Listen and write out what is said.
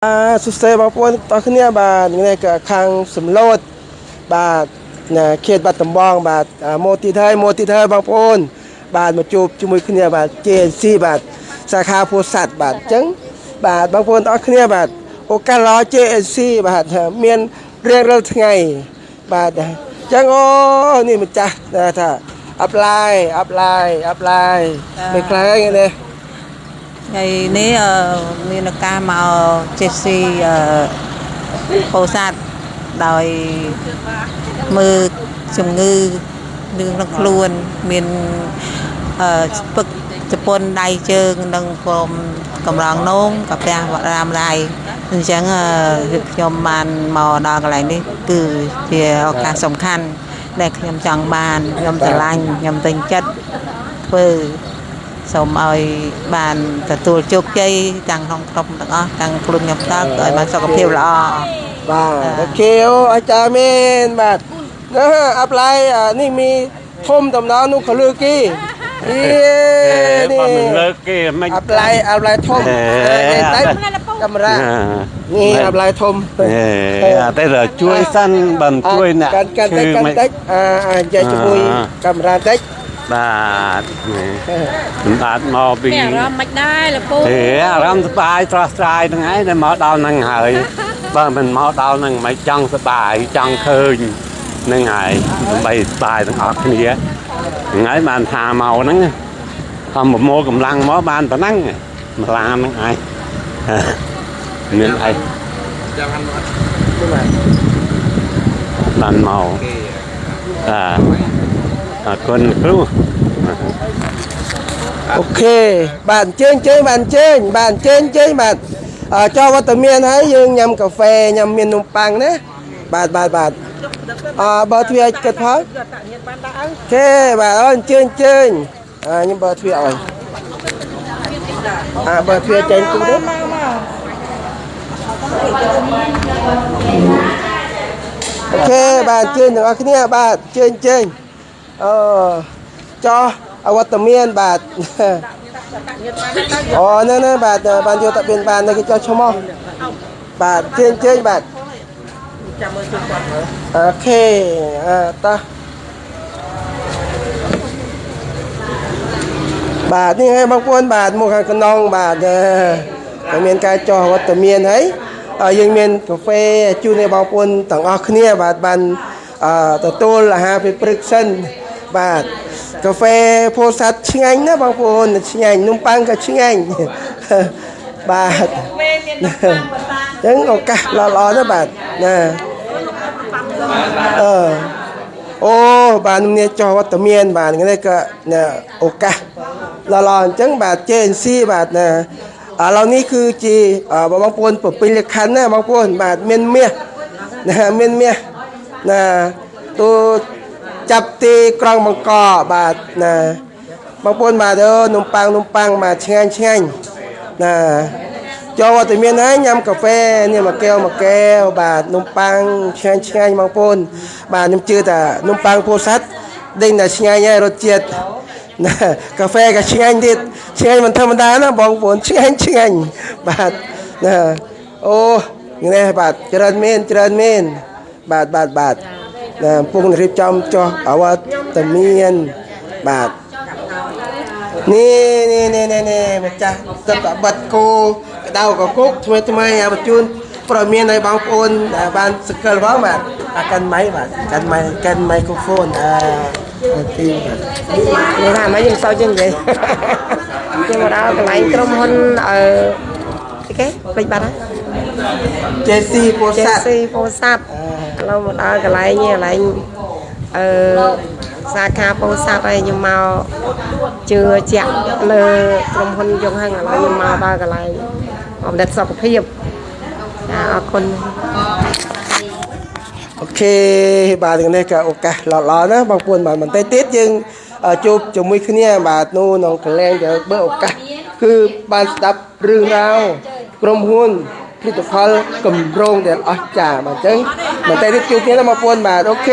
បាទសួស្តីបងប្អូនទាំងអស់គ្នាបាទនេះក៏ខាងសំឡូតបាទណាខេត្តបាត់ដំបងបាទមកទៀតហើយមកទៀតហើយបងប្អូនបាទមកជួបជាមួយគ្នាបាទ JNC បាទសាខាពោធិ៍សាត់បាទអញ្ចឹងបាទបងប្អូនទាំងអស់គ្នាបាទឱកាសល្អ JNC បាទមានរៀងរាល់ថ្ងៃបាទអញ្ចឹងអូនេះម្ចាស់ថា apply apply apply មិនខ្លាចទេនេះ ថ្ងៃនេះមានឱកាសមក JC ពោធិ៍សាត់ដោយមើលជំងឺនឹងក្នុងខ្លួនមានពឹកជប៉ុនដៃជើងនិងក្រុមកម្រងនោមកាពះវរាមរាយអញ្ចឹងខ្ញុំបានមកដល់កន្លែងនេះគឺជាឱកាសសំខាន់ដែលខ្ញុំចង់បានខ្ញុំស្រឡាញ់ខ្ញុំពេញចិត្តធ្វើ សូមឲ្យបានទទួលជោគជ័យទាំងក្នុងក្រុមទាំងអស់ទាំងខ្លួនខ្ញុំផ្ទាល់ឲ្យបានសុខភាពល្អ បាទ OK អូអាចារ្យមែនបាទណា apply នេះមានធំតំណនោះក៏លើគេអេនេះ បើមិនលើកគេមិន apply apply ធំតែកាមេរ៉ានេះ apply ធំ អេអត់ទេជួយសិនបើមិនជួយអ្នក កាន់កាន់តិចកាន់តិចអានិយាយជាមួយកាមេរ៉ាតិច បាទមិនបាទមកពី មានអារម្មណ៍មិនដែរលពូ ទេអារម្មណ៍សប្បាយស្រស់ស្រាយហ្នឹងឯងដែលមកដល់ហ្នឹងហើយបើមិនមកដល់ហ្នឹងមិនចង់សប្បាយចង់ឃើញហ្នឹងហើយដើម្បីសប្បាយទាំងអស់គ្នាហ្នឹងហើយបានថាមកហ្នឹងខំប្រមូលកម្លាំងមកបានប៉ុណ្ណឹងម្លានហ្នឹងឯងមានអីបានមកបាទអរគុណគ្រូ OK បាទអញ្ជើញអញ្ជើញបាទអញ្ជើញបាទអញ្ជើញអញ្ជើញបាទចោលវត្តមានហើយយើងញ៉ាំកាហ្វេញ៉ាំមាននំប៉័ងណាបាទបាទបាទអបើទ្វារឲ្យគិតផង OK បាទអញ្ជើញអញ្ជើញខ្ញុំបើទ្វារឲ្យបើទ្វារចេញទូទៅ OK បាទអញ្ជើញទាំងអស់គ្នាបាទអញ្ជើញអញ្ជើញអឺចោះអវត្តមានបាទអូហ្នឹងណាបាទបានយកតាបៀនបាននេះគេចោះឈ្មោះបាទអញ្ជើញអញ្ជើញបាទ OK តោះបាទនេះហើយបងប្អូនបាទមកខាងក្នុងបាទតែមានការចោះវត្តមានហើយយើងមានកាហ្វេជូនឲ្យបងប្អូនទាំងអស់គ្នាបាទបានទទួលអាហារពេលព្រឹកសិនបាទកាហ្វេពោធិ៍សាត់ឆ្ងាញ់ណាបងប្អូនឆ្ងាញ់នំប៉័ងក៏ឆ្ងាញ់បាទអញ្ចឹងឱកាសល្អៗណាបាទណាអឺអូបាទនេះចោះវត្តមានបាទនេះក៏ឱកាសល្អៗអញ្ចឹងបាទ JNC បាទណាឥឡូវនេះគឺជាបងប្អូនពពេញលក្ខខណ្ឌណាបងប្អូនបាទមានមាសណាមានមាសណាទូចាប់ទីក្រងបង្កបាទណាបងប្អូនបាទអើនំប៉័ងនំប៉័ងបាទឆ្ងាញ់ឆ្ងាញ់ណាចូលវត្តមានហើយញ៉ាំកាហ្វេនេះមួយកែវមួយកែវបាទនំប៉័ងឆ្ងាញ់ឆ្ងាញ់បងប្អូនបាទខ្ញុំជឿថានំប៉័ងពោធិ៍សាត់ដេញតែឆ្ងាញ់ហើយរសជាតិណាកាហ្វេក៏ឆ្ងាញ់ទៀតឆ្ងាញ់មិនធម្មតាណាបងប្អូនឆ្ងាញ់ឆ្ងាញ់បាទណាអូនេះបាទច្រើនមែនច្រើនមែនបាទបាទបាទណាកំពុងរៀបចំចុះអវត្តមានបាទនេះនេះនេះនេះនេះម្ចាស់ទឹកបិទគោក្តៅកគុកថ្មីថ្មីអាបញ្ជូនប្រមានឲ្យបងប្អូនបានសកលផងបាទអាកាន់ម៉ៃបាទកាន់ម៉ៃកាន់មីក្រូហ្វូនអាទីបាទ និយាយថាមិនខ្ញុំសោចជាងនិយាយខ្ញុំមកដល់កន្លែងក្រុមហ៊ុនអឺអីគេភ្លេចបាត់ហើយ JC ពោធិ៍សាត់ JC ពោធិ៍សាត់ឥឡូវមកដល់កន្លែងនេះកន្លែងអឺសាខាពោធិ៍សាត់ហើយខ្ញុំមកជឿជាក់លើក្រុមហ៊ុនយងហឹងឥឡូវខ្ញុំមកដល់កន្លែងអំណិតសុខភាពចាអរគុណ OK បាទនេះក៏ឱកាសល្អៗណាបងប្អូនបាទបន្តិចទៀតយើងជួបជាមួយគ្នាបាទនោះក្នុងកលែងដែលបើឱកាសគឺបានស្ដាប់រឿងរ៉ាវក្រុមហ៊ុនផលិតផលកម្រងដែលអស្ចារ្យបាទអញ្ចឹងបន្តិចទៀតជួបគ្នាណាបងប្អូនបាទ OK.